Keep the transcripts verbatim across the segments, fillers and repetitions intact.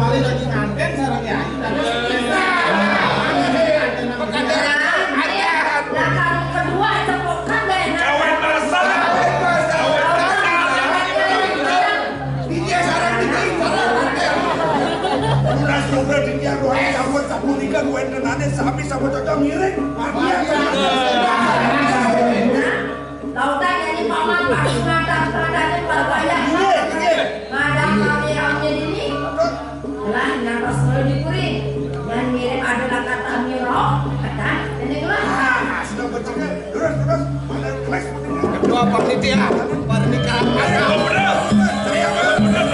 Lagi nganten sareng Yai, nah, terus bisa. Lah, kalau kedua, cepokan gak enak. Cawen Marsa. Dia sareng di sini, sareng. Lunas juga di dia, doa sabun, sabun ikan, duwe tenane, sami sabun cocok ngiring. Mati ya. Lautan nyanyi paman, pasti ngadang, ngadang, ngadang, ngadang. Ngadang rame-rame ini. Lah, ngantos mulu dipuri. Yang mirip adalah kata miro, kata ini lah. Ah, sudah bercakap. Terus, terus. Mana kelas? Ketua panitia, pernikahan. Ayo, bener. Saya bener.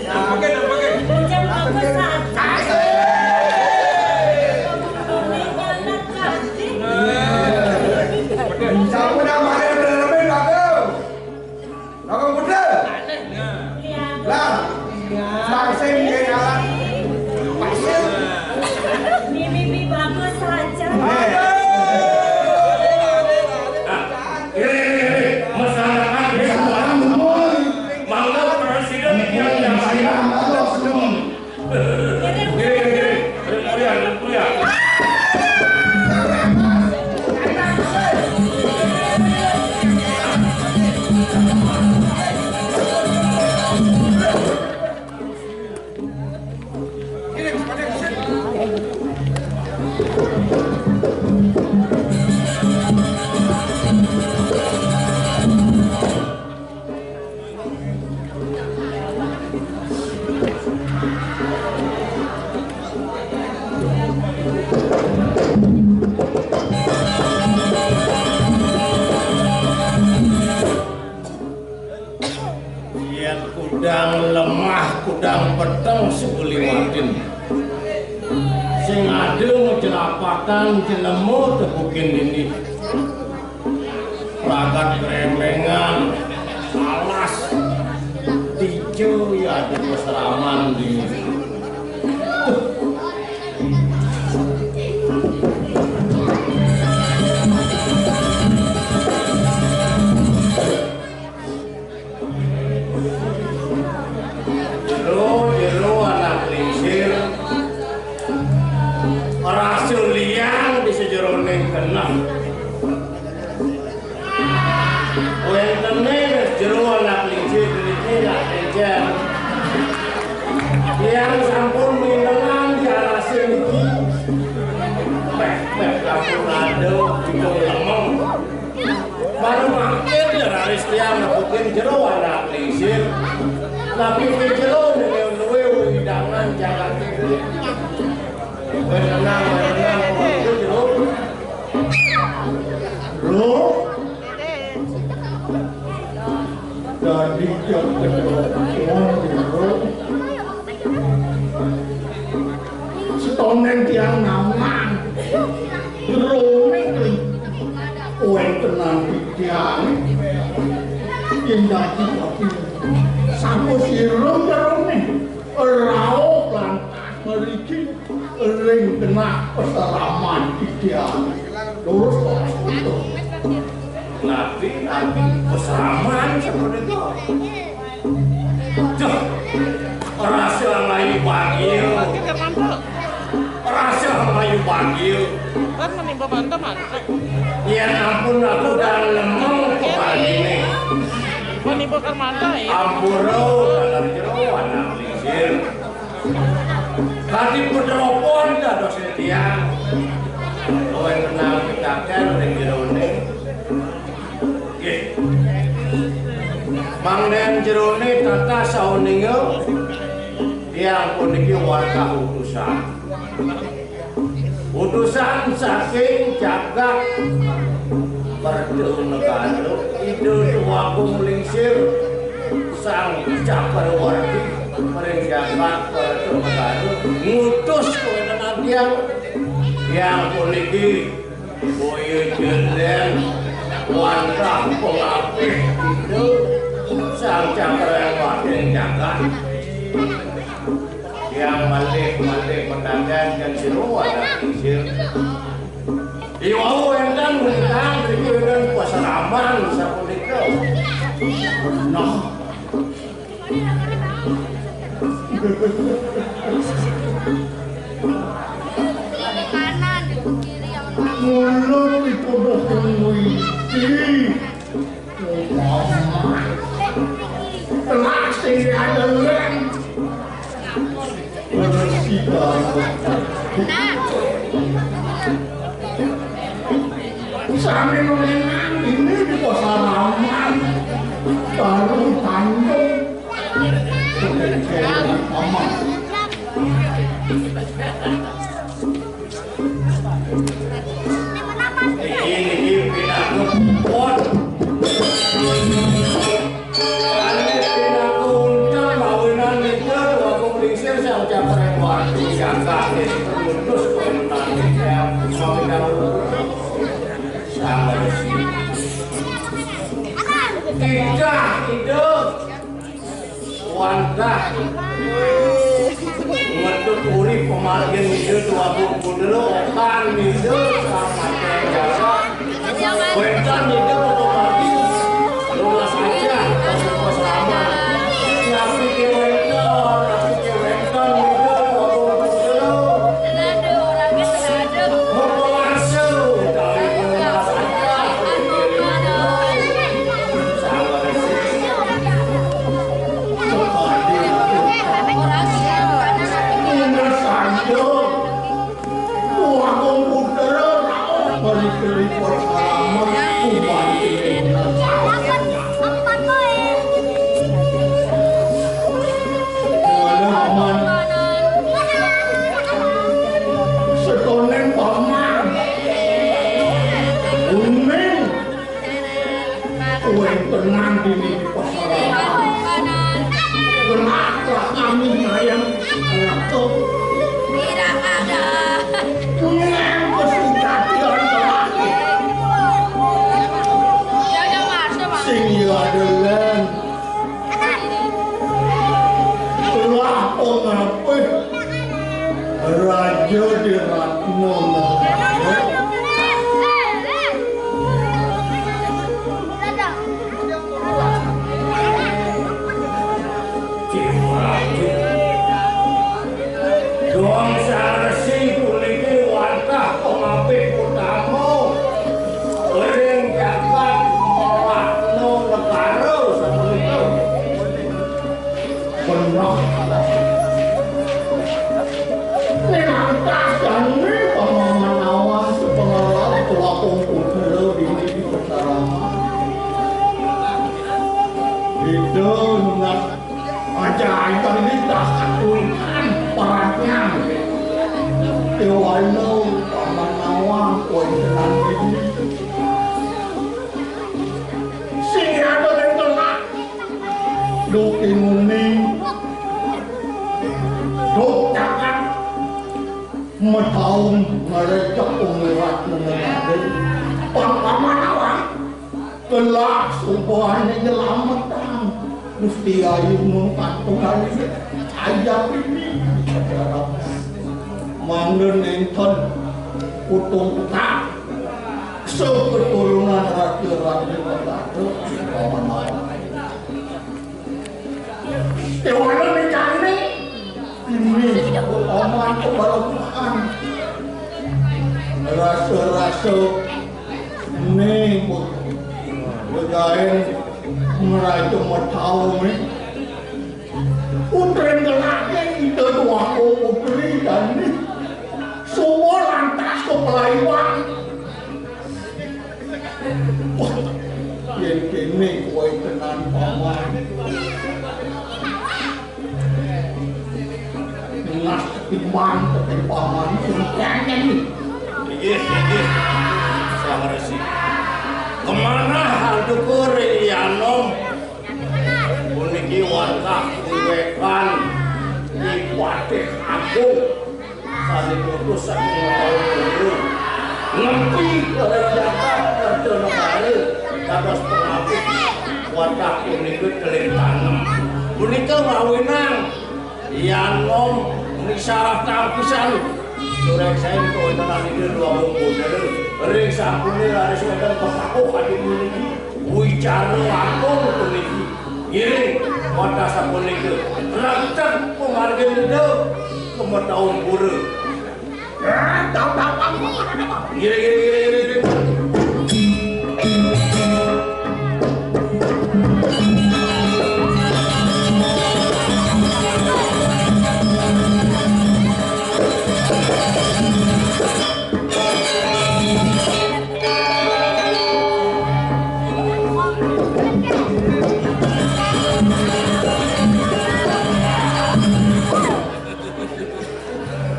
Pakai, pakai. Bujang bagus, San. Sampun amare bener-bener bagus. Bagus bener. Lah, saksi nggih jalan. Pasir. Mimpi bagus saja. Nah, ini, ini, ini. Masyarakat ini semua. Mangga presiden yang saya. Gini, gini, gini. Kuliah, kuliah. Yen kudang lemah, kudang peteng sekuliwatin. Sing ada ngecelapakan jelema tebukin dini. Ragat kremengan, alas, tijo ya di peseraman di. Jero, jero anak lingsir. Rasa liang di sejeroning genah. Wéntené wis jero anak lingsir niki lak énjén. Tiyang sampun minengan di alasé niki. Peh, peh, sampun ada pitung lemeng. Baru makin ya raris tiyang nepukin jero anak lingsir. Tapi di jero niki luwih wewidangan jagat iki. Kowe tenang, kowe tenang, kowe itu jero. Lho? Dadi jam kedua, jero. Setonen tiang naman. Jerone kuwi. Kowe tenang tiang. Yen dadi kopi. Sangko sira jerone. Raup lantas mriki. Ring tengah peseraman Idya. Lurus kok, lurus. Nabi, nabi peseraman seperti itu. Duh, rasa layu panggil. Rasa layu panggil. Kan menimba mantap, mantap. Ya ampun, aku udah lemeng kepala ini. Menimba Karmanta, ya? Ampura, dalam jero, anak lingsir. Dadi peneropon dados tiyang. Kowe kenal pitaken ning jerone. Nggih. Mangnen jerone tata sauninga tiyang puniki wantah utusan. Utusan saking jagat Werda Negara, Ida Déwa Agung Lingsir, Sang Cakrawarti, ring jagat Werda Negara, ngutus kowe tenan tiyang, tiyang puniki boya jelen wantah pengapih Ida Sang Cakrawarti jagat. Yang malih-malih mendangan dan jero anak lingsir. Iwau wénten wénten mriki Dan pasraman sapunika. Nah, Kiri kanan, kiri yang mulut itu bertemu. Telah sing ada lem. Bersih banget. Sami mengenang ini di pos halaman. Baru tanduk. Aman. Niki, niki pinanggih pot. Kalih pinanggih untel mawinan nika Dwagung Lingsir sang Cakrawati jagat putus komenan nika. Sami dawuh. Sang Resi. Tidak, tidak. Wantah. Ngetut urip pamargin Ida Dwagung Putra, okan Ida, sampun jaga. Wénten Ida Dwagung Putra, luas aja, pas selamat. Napi ké wénten, napi ké wénten Ida Dwagung Putra. Mengkuasa utawi luas aja. Setoning paman. Uning. Kuwi tenang dini pasar. Kenapa kami mayang? Ratu. Punya kesukaan. Sing ya adelan. Lah, pengapih Raja Diratno. Dong saresi puniki wantah pengapih utama ring jagat Ratna Negara sapunika. Bener. Ning angkah jane pamaman awan sepengaruh telapung putra dini di Petarama. Itu nak ajaib ini tak kuikan perannya. Dewa lo paman awan kuikan ini. Sing ada yang kena. Duh tinuni, duh caket, metaun ngrecek umirat menegade. Pangkaman awak, kelak subane nyelametang. Gusti Ayu nun katung hari ayam ini. Mangda nenten utung petak. Keturunan Raja Raden Bagaduh, paman awak. Dewana mecane. Ini omongan kebalukan. Rasa-rasa ini begaen meraja metaun. Putri ngelake ida tuaku putri dan semua lantas kepelaiwan. Wah, yen kene kowe tenan paman. Ngas ketimbang ketimbang paman sing kangen. Inggih, inggih. Sang Resi. Kemana hantuku Ri Yanom? Puniki wantah kuwekan Ki Patih Agung. Sané putus saking taun dulu. Ngempi ring jagat kerja negara dados pengabdi. Wadah punika teling tanem. Punika ngawinang Yanom nisarah tampisan. Reksain kawéntenan Ida Déwa Agung Bondéla. Ring sampune raris wénten pepako kadi puniki. Wicara langkung puniki. Ngiring, wantah sapunika. Raket pamargin Ida. Kemetaun pura. Ngiring, ngiring, ngiring, ngiring.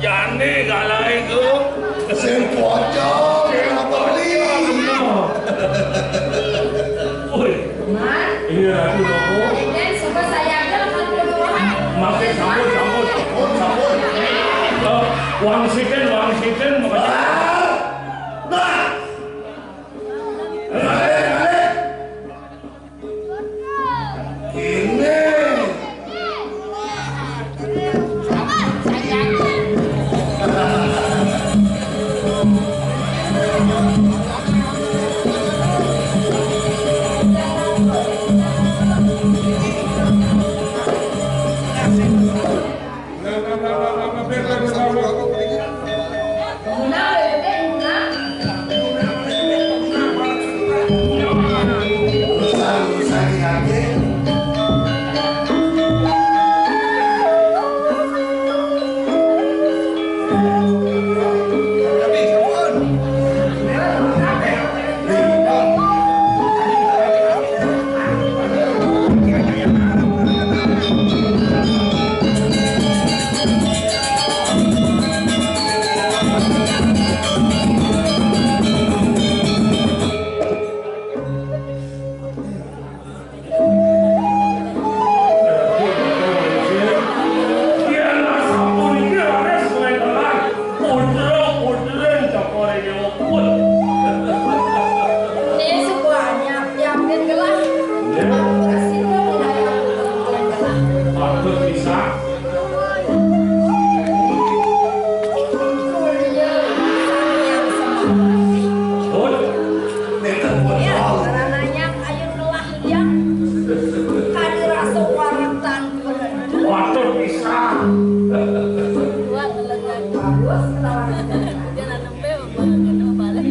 Jani galahe, Gung. Sing pocong, sing beli. Woi. Mas. Iya, Ratu Nopo. Enten suka saya ada makan dulu. Makai sampun, sampun, sampun, sampun. Eh, wangsitin, wangsitin, makanya. Nah. Balik, balik. Ini. Patut bisa. Pun. Iya, karananya ayo ngelah yang kadi rasa warang tangkul. Waduh, bisa. Bagus, ketawa. Jangan sampai balik.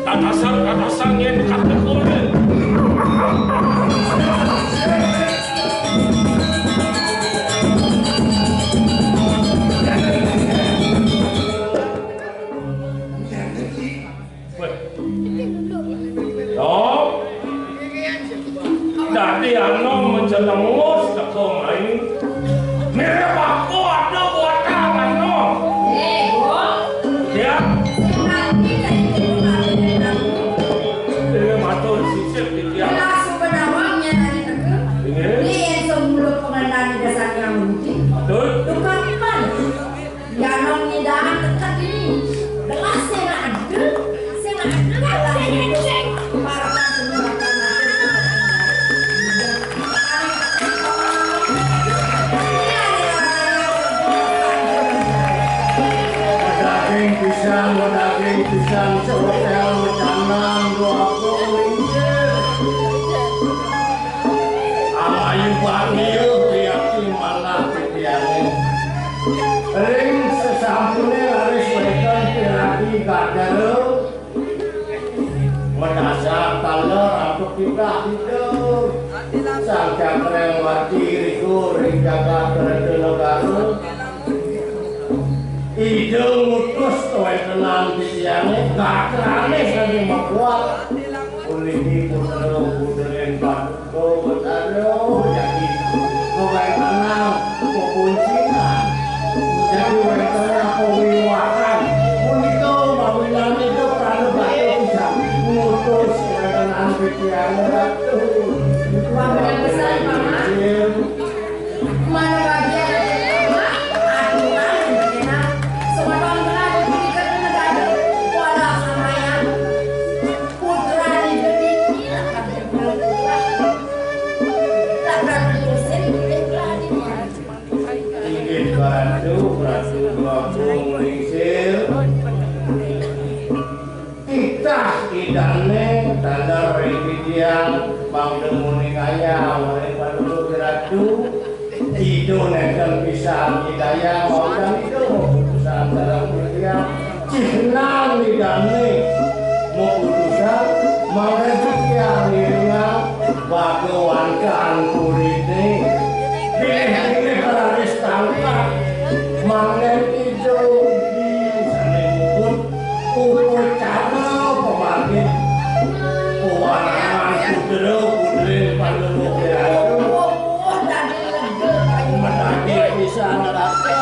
Atasan, atasan yang dekat tekun. Wéh. Yo. Dadi anom majelengus teka mai. Mirip aku ada buatan anom. Eh, Gung. Ya. Sing ngerti dari itu kabeh aku. Ini matur sisip di tiang. Jelas sebenarnya dari teka. Ini. Ini yang semula pengendali dasar yang mungkin. Betul. Tukang pan. Yanon ngidahan teka dini. Gelah sing adil, sing adil lah. Para daging pisang, daging pisang, sehotel, makanan, dua puluh. Alayu panggil, riati malah titiangin. Ring sesampune laris weton piragi gadara. Medasa taler antuk titah ida. Sang Cakreng Wati riku ring jagat Ratu Negara. Ida ngutus kawentenan titiange gatrane sane makuat. Ulih putra-putrin Batu. Betara, jadi, kawentenan, kapuncinan. Jadi, wénten apa wiwahan. Punika mawinan ida prana batu pisan. Ngutus wénten anggit tiang ratu. Wah, bener pisan, Mama. Iya. Mana bagian, Mama? Aturan, enak. Semeton benar, punika negara. Walah, sampeyan. Tiang mangda muning ayam ring Panduluk Ratu, Ida nenten pisan nyidayang maudan Ida, maputusan sareng tiang. Cihnan Idane maputusan mangda tiang ngiringang Bhagawan Kan Purine. Bilih-bilih raris tangkap, mangda Ida di sane muput upacara pamargin pawarangan putra putrin Panduluk Ratu. Menagih pisan ratus.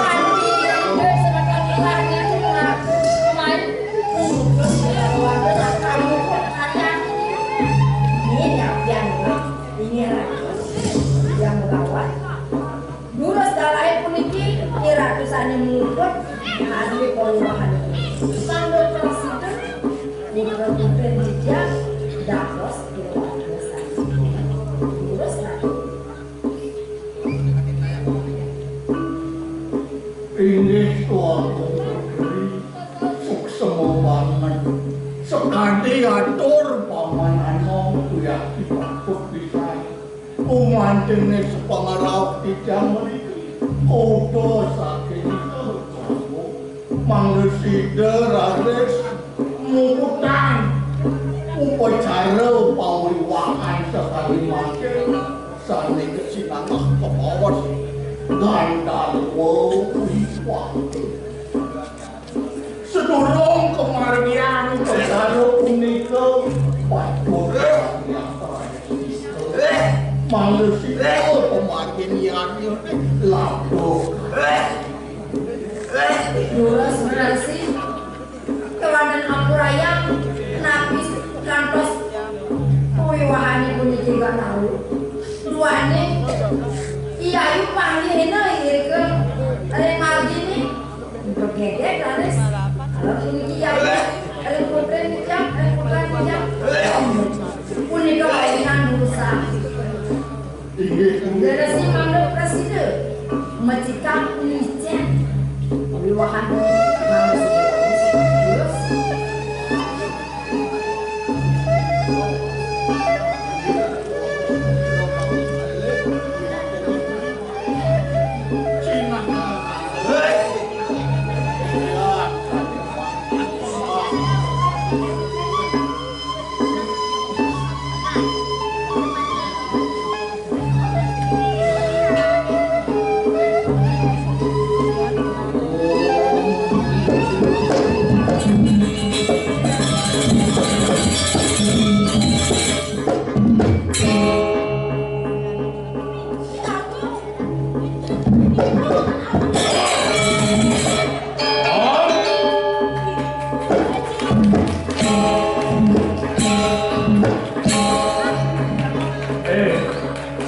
Ini yang, yang, yang merawat. Durus dalahe puniki, Iratusane muput asli pawiwahan. Sandok prasida, putra-putrin titiang dados keluarga sami. Durus, Ratu. Inggih, Tuan Putri, suksema banget. Sakadi atur Paman Anom, wiakti patut pisan. Umantene sapangrauh titiang mriki, kuda saking ida, Prabu, mangda sida raris muputang upacara pawiwahan sakadi mangkin sane kasinanggeh pabaos Gandarwa Wiwaha. Sadurung kamargiang upacara punika, patut mangda sida pamargin yadnya labuh. Durus manasih, kawanan ampurayang napi kantos pawiwahane puniki gak tahu. Duane, Yayu panggihina irika ring margine. Begedek raris. Kalau puniki ya, ring putrin titiang, ring putran titiang. Punika kainan dosa. Inggih, inggih. Leres mangda prasida mecikang licen wiwahan mangda sida. Terus. Eh,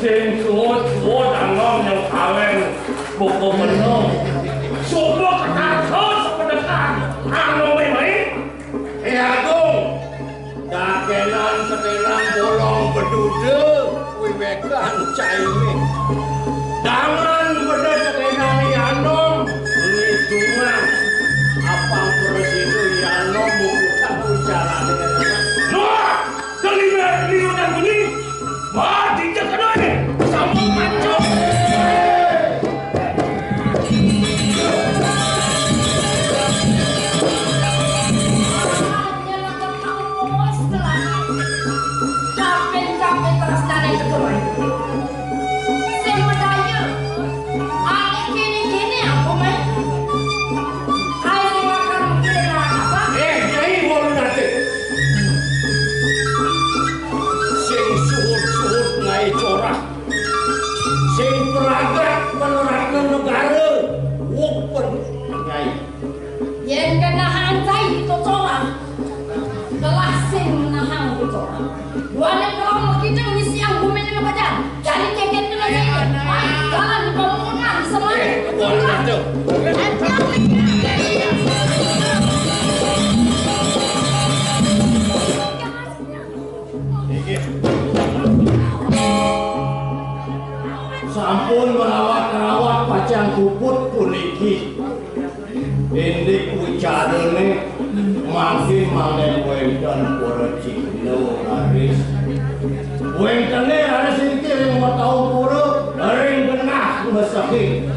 sing suud-suud anom nyang kawin buka benung. Suba katarsa sapedekan anome mai. Eh, Agung, dakenan sekenan bolong beduda wiwekan caine. Dangan beda sekenan i anom ngidungan apang prasida i anom muputang ucarane. Nuh! Kelima liunan bunyi, mati cek kedua ini, sambung mancung. Capek-capek terus dari itu. Sing medaya. Ane kene-kene apa, Mai? Ai sing makan mungkin apa? Eh, Nyai Wolu Nate. Sing suhut-suhut ngae corah. Sing pragat manoratna negara. Wupen, Nyai. Yen kenehang cai kecocoran, telah sing menehang kecocoran. Duane kelong makideng ngisiang gumine makajan. Jani keket kena jaya. Mai, jalan di bangunan, semai. Eh, buat kacau. Sampun merawat-rawat pacang puput puniki. Indik wicarane mangkin mangden wenten para cihna raris. Wénténé raris iriki ring Wataumpura, ring genah Mesehi.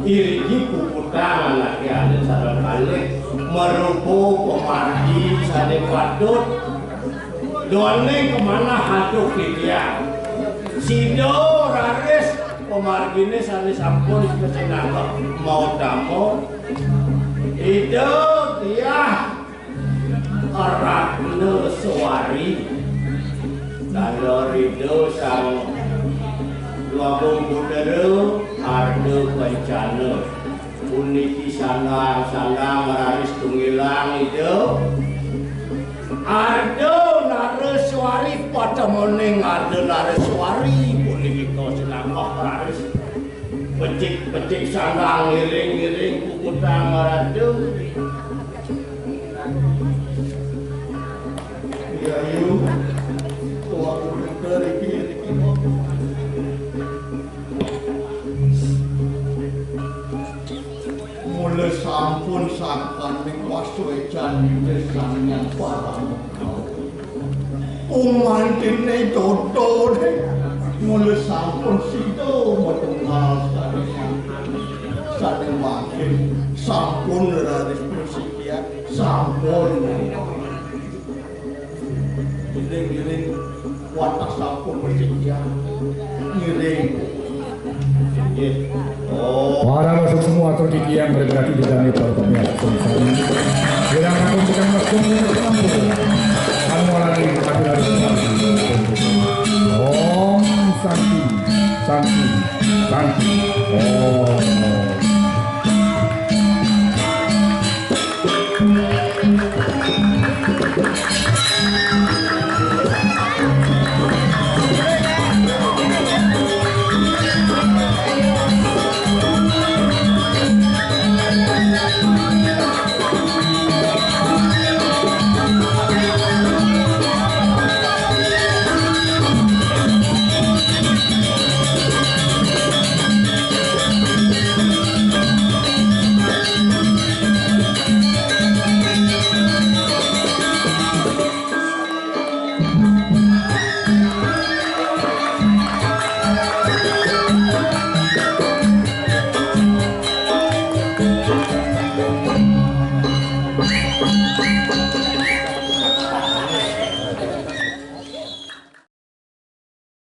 Iriki puputang anaké alit sareng kalih, marupa pamargi sané patut. Duaning kamanah antuk titiang. Sida raris pamarginé sané sampun kasinanggeh mautama. Ida Diah Ratna Suari, taler Ida Sang Dwagung Putra Arda Kencana. Puniki sandang-sandang raris tunggilang Ida. Arda Naraswari, patemening Arda Naraswari, puniki kasinanggeh raris becik-becik sandang ngiring-ngiring puputang maratu. Yayu, tuak punika riki-riki. Mula sampun sangkaning wasuécan Ida Sang Hyang Parama. Umantiné jodoné. Mula sampun sida matunggal sané sampun. Sané mangkin sampun raris prasida, sampun. Ngiring-ngiring wantah sampun prasida. Ngiring. Nggih. Oh. Para masuk semua atur titiang berarti di dalam itu. Bilang aku bukan masuk. Anu lagi. Om Santi, Santi, Santi. Om.